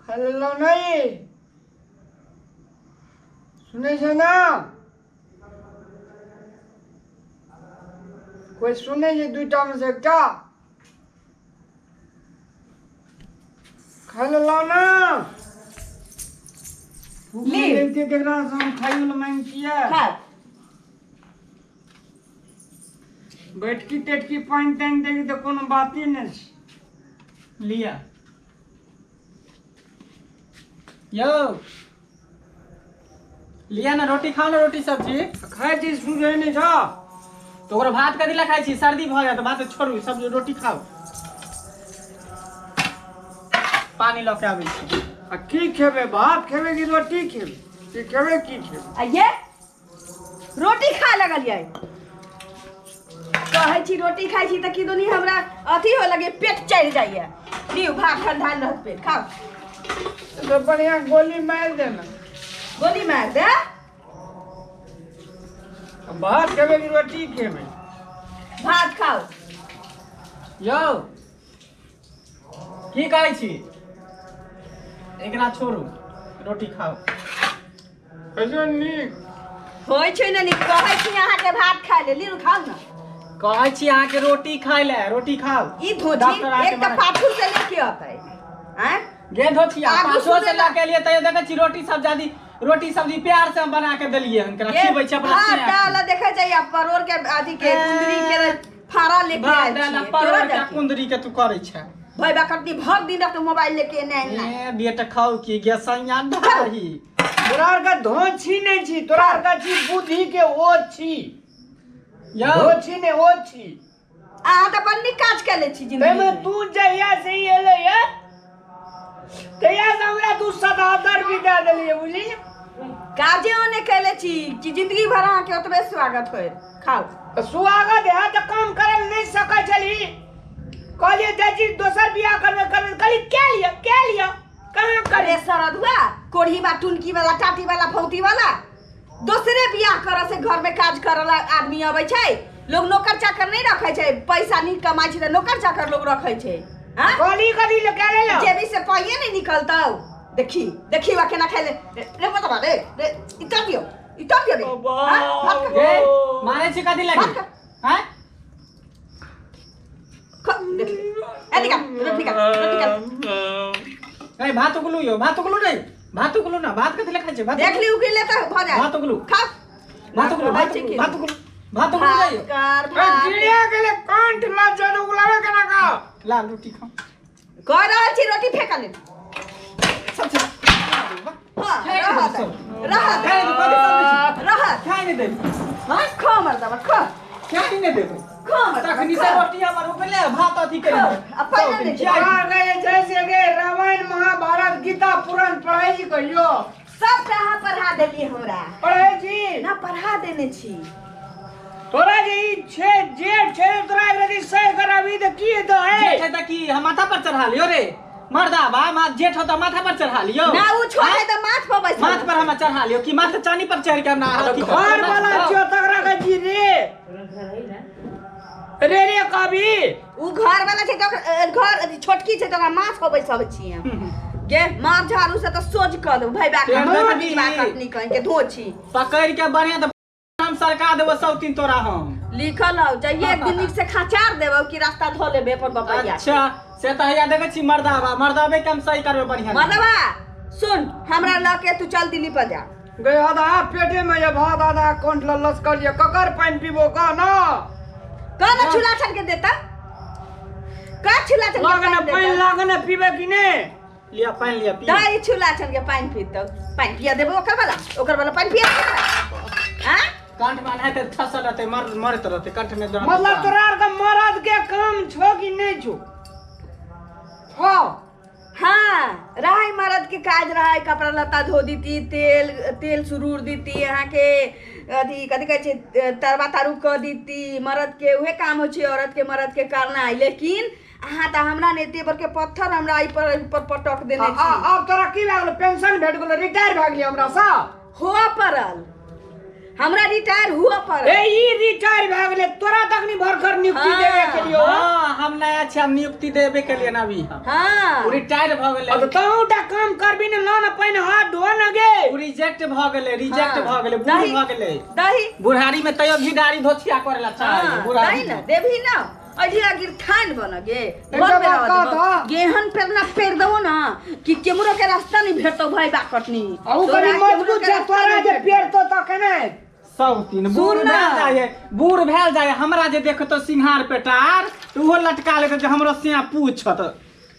खाय लेलहुँ नहि सुनै छै ने कोइ सुनै छै दूटामे से एकटा खाय लेलहुँ ने भूख ली। लगिते केकरा से हम खाइयो लए मांगतियै खा बैठकी तेटकी पानि तानि देगी तऽ कोनो बाते नहि छै लिअ यौ लिअ ने रोटी खाउ ने रोटी सब्जी खाइ छी सुझै नहि छौ तऽ ओकरा भात कथी लए खाइ छी सर्दी भऽ जायत भात छोड़ू सब्जी रोटी खाउ पानी लऽ के आबै छी आ की खेबै भात खेबै कि रोटी खेबै की खेबै की खेबै आ ये रोटी खाय लगलियै कहै छी रोटी खाइ छी तऽ की दुनी हमरा अथी होय लगे पेट चढ़ि जाइए लिउ भात ठंडा रहत पेट खाउ तो बढ़िया गोली मारि दे ने गोली मारि दे भात खेबै कि रोटी खेबै भात खाउ यौ की कहै छी एकरा छोड़ू रोटी खाउ कैसो नीक होइ छै ने नीक कहै छी अहाँके भात खाय ले लिउ खाउ ने कहै छी अहाँके रोटी खाय ले रोटी खाउ ई धोती डॉक्टर अहाँके एक तऽ मना- पाछू से लेके अतै आँय गे धोतिया आगू पाछो से सुनै लऽ के एलियै तैयो देखै छी रोटी सब्जी रोटी सब्जी प्यार से हम बना के देलियै हन केना ये खिबै छै अपना भात अपने दाल देखै छै आ परोड़ के अथी के कुंदरी के फाड़ा लेके भात आयल दाल आ छियै परोड़ तोरा के जाके कुंदरी के तू करै छै भाई बा कटनी भर दिन रात मोबाइल लेके एने एने ए बेटा खाउ की गे सैया ढाही तोरा आर के धोछी नहि छी तोरा आर के छी बुद्धि के ओ छी यौ धोछी नहि ओ छी अहाँ तऽ बड़ नीक काज कऽ लै छी जिंदगी ताहिमे में। तू जहिया से ई एलै ये तहिया से हमरा तू सदादर भी दए देलियै बुझली काजे ओने कैले छी कि जिंदगी भर अहाँके ओतबे स्वागत होयत खाउ तऽ स्वागत है तऽ काम करे लए नहि सकै छली कहलियै जाइ छी दोसर बियाह करबै करबै कहली कै लिअ कै लिअ कहाँ करे अरे सरदुआ कोढ़ी बा टुनकी वाला टाटी वाला फौती वाला दोसरे बियाह करऽ से घर में काज करऽ ला आदमी अबै छै लोग नौकर चाकर नहीं रखै छै पैसा नहीं कमाइ छै तऽ नौकर चाकर लोग रखै छै हाँ कहली कथी लए कै लेलऽ जेबी से पाइए नहीं निकलतौ देखी देखी वा केना खाइ ले रे रे बतबा रे रे इतर दियो इतर दियो रे हाँ? भात खा। गे मारै छी कथी भात लागी खा। हैं खा, देख ले। ए निकाल रोटी निकाल रोटी निकाल ए भात उगलू यौ भात उगलू नहीं भात उगलू ना भात कथी ले खाइ छै भात देख ली उगले तऽ भऽ जाए भात उगलू खा भात उगलू भात खाइ छै उगलू की? भात उगलू भात उगलू भात नहीं यौ कर ए, भात गिरिया गेलै कंठ ला जड़ उगलावे केना का ला रोटी खाओ कह रहल छी रोटी फेंक ले सब चीज हाँ खाइ रहत नहि देब रहत खाइ नहि कथी सब रहत खाइ नहि देब हाँ खा मर्दबा खा खाइ नहि देब खा मर्दबा तखनी से रोटी हमर उबले भात अथी करी आ पहिने नहि छै। आ गए जैसे गे रामायण महाभारत गीता पुराण पढ़ै छी कहियो सब तऽ अहाँ पढ़ा देलियै हमरा पढ़ै छी ना पढ़ा देने छी तोरा जे ई छै जेठ छै तोरा यदि सही कराबी तऽ की हेतौ हे जेठ है तऽ की हम माथा पर चढ़ा लियो रे मर्दा बा मा जेठ हो तऽ माथा पर चढ़ा लियो ना उ छोट है तऽ माथ पर बैसल माथ पर हम चढ़ा लियो कि माथ चानी पर चढ़ के हमरा अथी करतौ? घर वाला छियो तकरा के जी रे रे रे कभी उ घर वाला छै तऽ घर अथी छोटकी छै तऽ ओकरा माथ पर बैसाबै छी हम गे मार झाड़ू से तऽ सोझ कऽ देब भाई बा तेहन देखबी। कटनी कहीं के धो छी पकड़ के बढ़िया तऽ हम सरका देबो सब तीन तोरा हम लिखल हौ जाइए एक दिन नीक से खचार देबौ कि रास्ता धो लेबे अपन बपैया अच्छा से तऽ हैया देखै छी मर्दाबा मर्दाबे के हम सही करबै बढ़िया मर्दबा सुन हमरा लऽ के तू चल दिल्ली पर जा गए आधा पेटे में ये भात आधा कंठ ललस कर लिए ककर पानि पीबो कह ना कह ना छुला छन के देता का छुला छन के लागने पानि पानि देता लागने पीबे कि ने लिया पानि लिया पी दाई छुला छन के पानि पीतौ पानि पिया देबो ओकर वाला पानि पिया देबो आँ कंठ में एनाहिते ठसल रहतै मर मरैत रहतै कंठ में दर्द मतलब तोरा आर के मरद के काम छो कि नहीं छो हाँ हाँ रहै मरद के काज रहै कपड़ा लत्ता धो दीती तेल तेल सुरूर दीती अहाँके अथी कथी कहै छै तरबा तारू कऽ दीती मरद के उहे काम होइ छै औरत के मरद के करनाइ लेकिन अहाँ तऽ हमरा ने एते बड़के पत्थर हमरा एहि पर एहि पर पटक देने छी आब तोरा की भए गेलो पेंशन भेट गेलो रिटायर भए गेली हमरा सँ हुआ पड़ल हमरा रिटायर हुआ पर। ए ई रिटायर भए गेलै, तोरा तखनी भरखर नियुक्ति हाँ। देबे के लिए। हाँ, हम नया छी, हम नियुक्ति देबे के लिए ना अभी हम। हाँ। उ रिटायर भ गेलै। अब तहूँ टा काम करबी ने, ला ने पानि हाथ धो ने गे। उ रिजेक्ट भ गेलै, रिजेक्ट हाँ। भ गेलै, बूढ़ दही भ गेलै। दही बुढ़ारी में तैयो भी दाढ़ी धोतिया करे ला चाहे। हाँ, बुढ़ारी दही ना देबही ना अढ़िया गिरथान बन गे। एकटा घर में बात रह कह देबो। तऽ। गेहन पेर ना पेर देबो ना कि केमरो के रास्ता नहीं भेटतो भाई बाकटनी। आ उ तोरा कनी केमरो मजबूत के छै, रास्ता तोरा नहीं जे भेटतो। पेड़ तो तऽ केना हेतै? सब तीन बूढ़ सुन ना। भेल जाय है, बूढ़ भेल जाय है, हमरा जे देखतो सिंहार पेटार तऽ उहो लटका लेते जे हमरो सिया पूछत,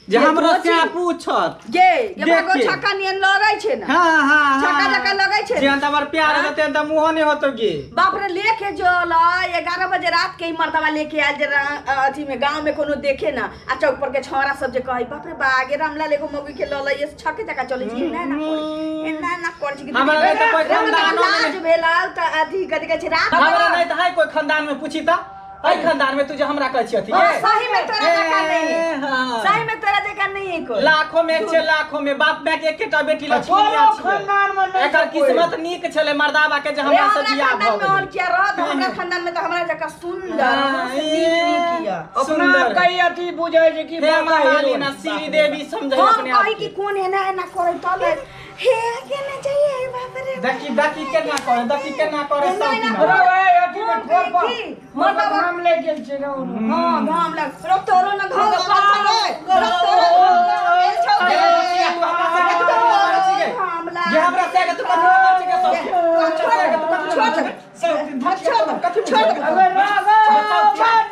जे ये हमरो धोती। सिया पूछत। गे गे भागो देखे। छक्का नियन लगै छै ना। हाँ हाँ छक्का हाँ। जकाँ लगै छै। जे हमर प्यार हाँ? होते तऽ मुँहो नहि होतो गे। बाप रे, लेके जो 11 बजे रात के ही मर्दवा लेके आयल जे अथी में गांव में कोनो देखे ना, आ चौक पर के छौड़ा सब जे कहै बाप रे बा गे रामलाल एगो मौगी के ल लइए, छक्के जकाँ चलै छै, एना एना करै, एना एना करै छै कि हमरा नहि तऽ कोइ रे मर्दवा खानदानो मे लाज भेल तऽ अथी कथी कहै छै रात हमरा नहि तऽ है कोइ खानदान में पूछी तऽ एहि खानदान में तू जे हमरा कहै छी अथी हाँ, गे। सही में तोरा जकाँ नहीं है। ए, हाँ। सही में तोरा जकाँ नहीं है कोई। लाखों में एक छै, लाखों में बाप माय के एकेटा बेटी लक्ष्मी तोरो छियै। खानदान में नहि एकर छै कोइ। किस्मत नीक छलै मर्दाबा के जे रे हमरा से हमरा बियाह खानदान भऽ में और गेलै। किया रहत, हमरा खानदान में तऽ हमरा जकाँ सुंदर, हाँ, हमरो से नीक नीक यऽ। अपना सुंदर। कई अथी बुझै छै कि हे बाबा माली हीरो। ना श्री देवी समझै हम अपने आप कही के। कि कोन एना एना करै तले हे केना चाहिए बाप रे। देखी देखी केना करे, देखी केना करे एना सब एना दिन। करे। अरे ओए, अथी में हम ठोर पर। कही कि मर्दवा घाम लागि गेल छै ने ओनो। हाँ, घाम लग रो तोरो न घाम लगल छौ रे। रो तोरो घाम लगल छौ रे। ए, तू हमरा से के तू कथी मारै छी गे? घाम लग। जे हमरा से के तू कथी मारै छी गे सब? छोड़ हमरा से के तू कथी छोड़ मारै छी गे? सब दिन धक छोड़ कथी मारै छोड़ छी? अबे राघव,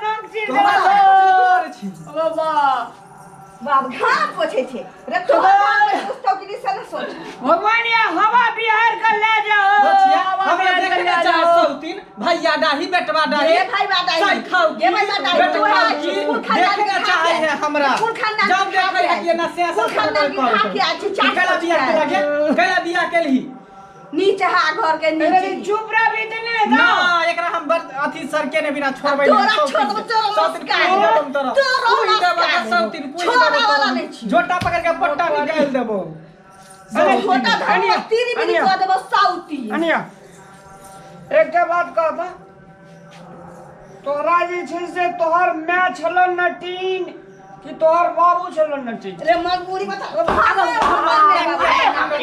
नंग सिर तू हमरा से देला। के कथी मारै छी? अबे बा। बाप घाम पोछै छै रे तोरो घाम में पूछतौ कि नहीं से ना सोच। भगवान ये हवा बिहार के ले जाओ। बचिया, हवा हमरा बिहार के देखने ले चाहे जाओ। सौतीन, भैया डाही, बेटवा डाही। गे भाई बा डाही। साई खाऊ गे भाई बा डाही। बेटवा तू है, की, कुल खानदान देखने के खा चाहे के है हमरा। कुल खानदान जब के खा देखे है के कि ना से कुल सब खानदान के खा के आयल छी, चाट कैला बियाह पीट के केला गे? कैला बियाह केलही? नीचे हा घर के अरे नीचे। चुप रह भी तो नहीं ना था। एकरा हम बर अथी सरके ने बिना छोड़बै तोरा नहीं। छोड़ देबो, तोरा सौतीन मस्का पूछि देबो तोरा। तोरा पूछि देबो मस्का तऽ सौतीन पूछि छोड़ै देबो वाला तोरा। नहि छी। झोटा पकड़ के पट्टा निकालि देबो। अरे छोटा धर्म अनिया, तीरी बिरी अनिया। कऽ देबो साउती। अनिया, एकटा बात कहता, तोरा जे छै से तोहर माय छलो नटीन कि तोहर बाबू छलो नटीन? रे मजबूरी बता भागल हाँ? हमर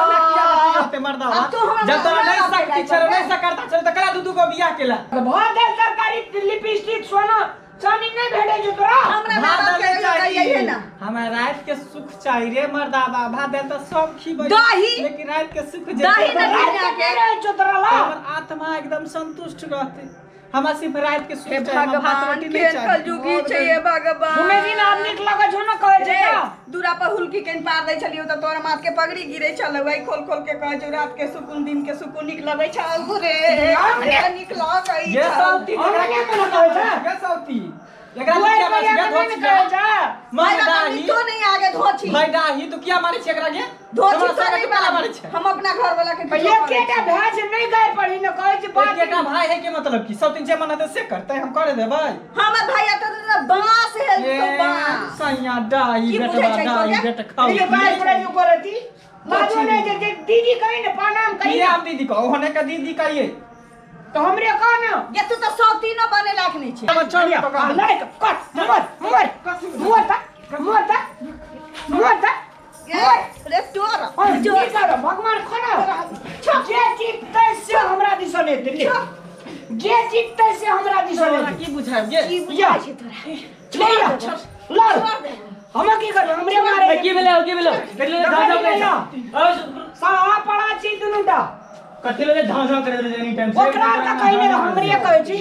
ना किया अथी रहतै मर्दावा? अब तो हमरा जब तोरा नहीं हमरा शक्ति छलौ, नहीं सकरता छलौ, तऽ कला दू दू गो बियाह केला। भऽ गेल सरकारी लिपस्टिक सोना चानी नहीं भेटै छै तोरा। हमरा भात बाप के दालि कहियो चाही। है ना। हमरा रात के सुख चाही रे मर्दाबा, भात दालि तऽ सब खिबै दही। लेकिन रात के सुख जे दही देतै, ना राति के नहि रहै छौ तोरा ला। हमर आत्मा एकदम संतुष्ट रहतै। हमरा सिर्फ रात के सुख हे चाही, हमरा भात भगवान रोटी के नहीं चाही। कलयुगी छै हे भगवान। सुनै छी ने आब नीक लगै छौ ने कहै छै रे का? दूरा पर हुलकी केन पार दै छलियौ तऽ तोरा माथ के पगड़ी गिरै छलौ, वही खोल खोल के कहै छौ रात के सुकून दिन के सुकून नीक लगै छौ रे, हमरा नीक लगै ये छौ। सौती हमरा एकरा के मना कहै छै? ये सौती एकरा दुआरि किया पर मारै या छी? के नहि ने कहै छै? भाई मार बाबा डाही तो नहीं आगे धोछी भाई डाही तू किया मारै छी एकरा गे? धोछी हमरा तो संगे नहीं तू केना मारै छै? हम अपना घर वाला के किछो करै एकेटा छी। भाय छै नहि गाय पड़ी ने कहै छै बात। एकेटा भाई है के मतलब की सब दिन जे मन हेतै से करतै, हम करे देबै। हमर भाई एतऽ तऽ बाँस हेल ए, तो बाँस सैया डाही की बेटवा बुझै छै डाही तोरा? बेट खाऊ। ई गाय पड़ै जो करती लाजो नहि जे जे दीदी कही ने प्रणाम कही किया ने। हम दीदी कहो होने का दीदी कहिए तऽ हमरे कह ने। ये तू तऽ सौतीनो बने लायक नहीं छै। हमर छोड़ अनिया, तो आ, लाइक कट मोर मोर मोर तक मोर तक मोर तक ये रे तोरा और की करब भगवान खोना जे जीततै से हमरा दिसन एतै ले। जे जीततै से हमरा दिसन तोरा एतै। की बुझायब गे? की बुझाइ छै तोरा? ले या लड़ हम की करब हमरे मारे। की भेलै की भेलै कथी लए झाँझ देखली करै ना। साहा पड़ा छी दुनू टा। कथी लए झाँझ करैत रहै एनी टाइम से? ओकरा तऽ कहि नहि हमरे कहै छी।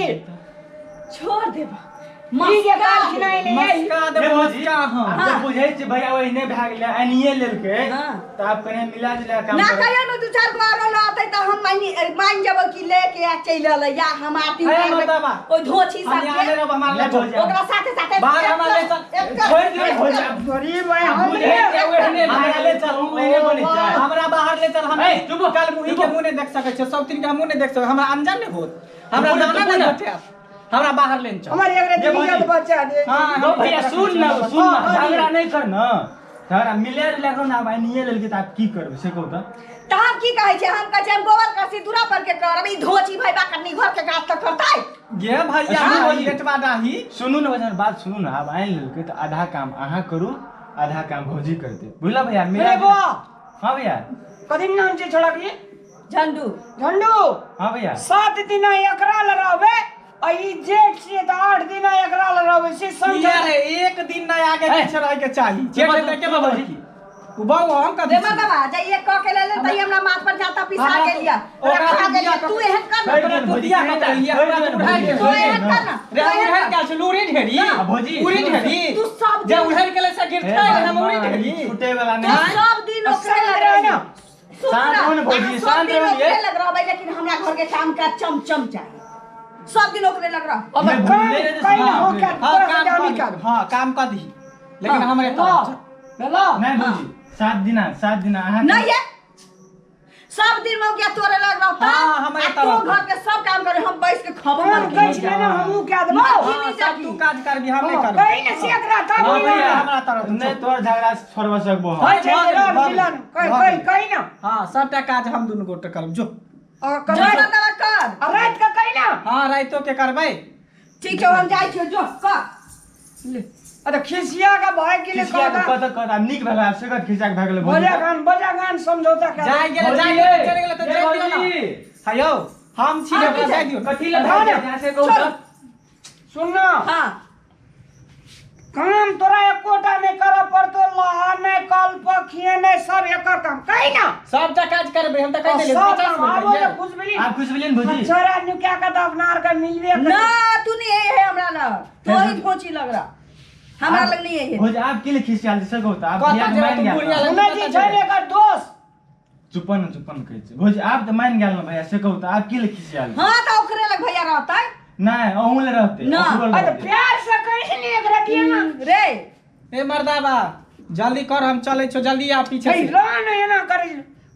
छोड़ देबा ई जे काल खिनाइ ले मस्का हे देबो भौजी, मस्का हम। आब जब बुझै छी भैया ओहिने भए गेलै एनिये लेलकै हाँ। तऽ आब कने मिला जुला काम ना करब। कहियो ने दू चार गो आरो लऽतै तऽ हम मानि मानि जेबै कि लेके आ चलि अलै या हम आरती हे उतारबै। मर्दाबा। ओहि धोछी हम यहाँ सबके नहि रहब, हमारा ले चल। ओकरा साथे साथे बाहर हमारा ले चल। छोड़ि दियौ भौजी, आब गरीब है बुझै हमरे। छै ओहने भए हमरा ले गेलै। चल, ओहने बनै छै। हमरा बाहर ले चल हम ए, चुप, कल मुही के चुप। मुंह नहि देख सकै छियै, सब तीन के मुंह नहि देख सकै, हमरा अनजान नहि होत, हमरा चुप, दाना चुप नहि ना। भेटत, हमरा बाहर ले चल। हमर एक ये रे भौजी। बच्चा दे। हाँ, गौ भैया सुन ना, सुन ना, हाँ, झगड़ा नहीं कर ना। तोरा मिले जुला कऽ ना आनिए लेलकै तऽ आब की करबै से कहू तऽ। तऽ हम की कहै छै, हम कहै छै हम गोबर करसी दूरा पर के करब, ई धोची भैबा कटनी घर के गाछ तक करतै। गे भैया सुनू भौजी। बेटवा डाही सुनू ने भैया, बात सुनू ने, आब आनि लेलकै तऽ आधा काम अहाँ करू आधा काम भौजी करतै, बुझल भैया? मिला रे बौआ। हाँ भैया। कथी नाम छै छोड़ा के? झंडू। झंडू। हाँ भैया। 7 दिन एकरा ल रहबै आ ई जेठ छियै तऽ 8 दिन एकरा ल रहबै से समझ। यार एक दिन ना आगे पीछे रह के चाही। जेठ चुप लेके चुप भौजी। भौजी। उ बाबू हम कथी रे छी? मर्दबा, जाइए क के ले ले तई हमरा माथ पर जाता पिसा हमरा गेलिया, ओकरा रखा तू गेलिया, बियाह तू एहन कर ना। बैठ तोरा गेल तू भौजी, बियाह बैठ कऽ गेल, लिया, बैठ हमरा गेल तू उड़ाइ भौजी, गेल। तू एहन कर ना, रे तू एहन उड़ाइ कर। गेल छौ, उड़ी ढेरी। आ भौजी, उड़ी सुनू ढेरी। तू सब जे दिन उड़ाइ गेलै से गिरतै, हे हम उड़ी भगवान, ढेरी। छूटे वाला तू नहीं। सब दिन ओकरे शांत लग रह ना। सुनू शांत ना, रहू ने भौजी, अहाँ सब शांत दिन रहू ओकरे ये। लग रहबै, लेकिन हमरा घर के काम काज चमचम चाही, सब दिन ओकरे लग रह। अब नहीं, काम भौजी, नहीं, कहीं ना हो नहीं, क्या हाँ तोरा से काम जानी कर कर। दी, हाँ काम कर दी, लेकिन हाँ, हमरे लो, तरफ लो। नहीं भौजी, 7 दिना 7 दिना अहाँ नहीं ये सब दिन मौगिया तोरे लग रहता, हाँ, हमरे आ तू तरफ। घर के सब काम करे, हम बैठ के खबो हम मत कहै छियै ना हमहूँ कए देबौ। मत हाँ, खिनी सब जाकी। तू काज करबी हम नहीं हाँ, करबी। कहीं ना से एकरा तब हाँ मिलन। भैया, हमरा तरफ नहीं तोर झगड़ा छोड़बा सकबो हम। हाँ, छै, भऽ गेलै, मिलन, भऽ मिलन, गेलै, कहीं भऽ कहीं गेलै। कहीं ना। हाँ सबटा काज हम दुनू गोटे करब जो। और जो कभी मर्दबा कर। आ रात के कहीं ना। हाँ राइतो के करबै। ठीक छौ, हम जाइ छियौ, जो कर। ले, अरे खिसिया का भाई के लिए खिसिया के कहता कत कत आब नीक भेल, आब से कत खिसिया के भए गेलै भौजी। बजा गान समझौता कर। जाय गेलै जाय भौजी, गेलै चलि गेलै तऽ ये जाय दियौ ना। भौजी। हाँ यौ हम छी हाँ, ओकरा की जाय दियौ। कथी लए भागि गेल यहाँ से कहू चल। तऽ? सुन ना। हाँ। काम तोरा एकोटा नहीं करऽ पड़तो, लहा नहीं कल पखिए नहीं, सब एकर काम कही ना। सबटा काज करबै हम तऽ कहि देलियै सब 50 काम मिनट आबो ये। तऽ खुश भेली। आब खुश भेलियै ने भौजी? छोरा नुका के तऽ अपना आर के मिलबे करतै। ना तू नहीं है हमरा लग, तोरी धोची लग रहा हमरा लग नहीं है। भौजी आब की ले खिसियाल से कहू तऽ? आब कतऽ भैया के जेबै मानि तू गेल बुढ़िया ने। लग? सुनै छी छै ने एकर दोष। चुपन चुपन कहै छै भौजी, आब तऽ मानि गेल ने भैया से कहू तऽ? आब की ले खिसियाल? हाँ तऽ ओकरे लग भैया रहतै। नहीं अहूँ ले रहतै, ना। ओकरो ले अरे रहतै। प्यार से कही नहीं एकरा दिए ना। रे ए मर्दाबा जल्दी कर हम चलै छौ, जल्दी आ पीछे हे से। रह ना एना करै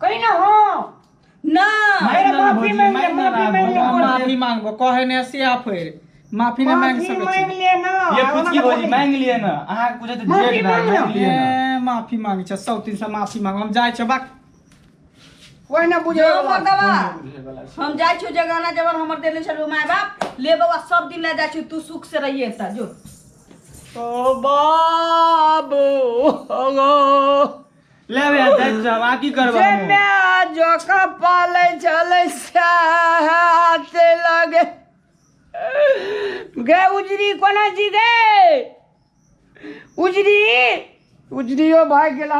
कही ना। हाँ ना मानि अरे ना माफी भौजी, मांग ले, मानि ना माफी मांग ले, भौजी। बोल। माफी मांगबो कहे ने से आ फेर माफी नहीं मांग माफी सकै मांग छी। ले ना। ये पुचकी भौजी मांग लिए ना, अहाँ के पूछे तऽ माफी जेठ भाई मांग ना। मांग लिए ना। ए माफी मांगै छै 100 300 माफी मांग, हम जाइ छौ बाक। कोई ना बुझे जो वाला। मर्दबा हम जाइ छियौ जगाना जबर हमर देले छलौ माय बाप ले बौआ सब दिन ले जाइ छियौ, तू सुख से रहिए त जो। ओ बाबू ले भैया जाइ छौ, आब की करबै जे हमहूँ? माय जोका पालै छलै से लगे गे उजरी कोना जी गे उजरी उजरियो भाग गेला।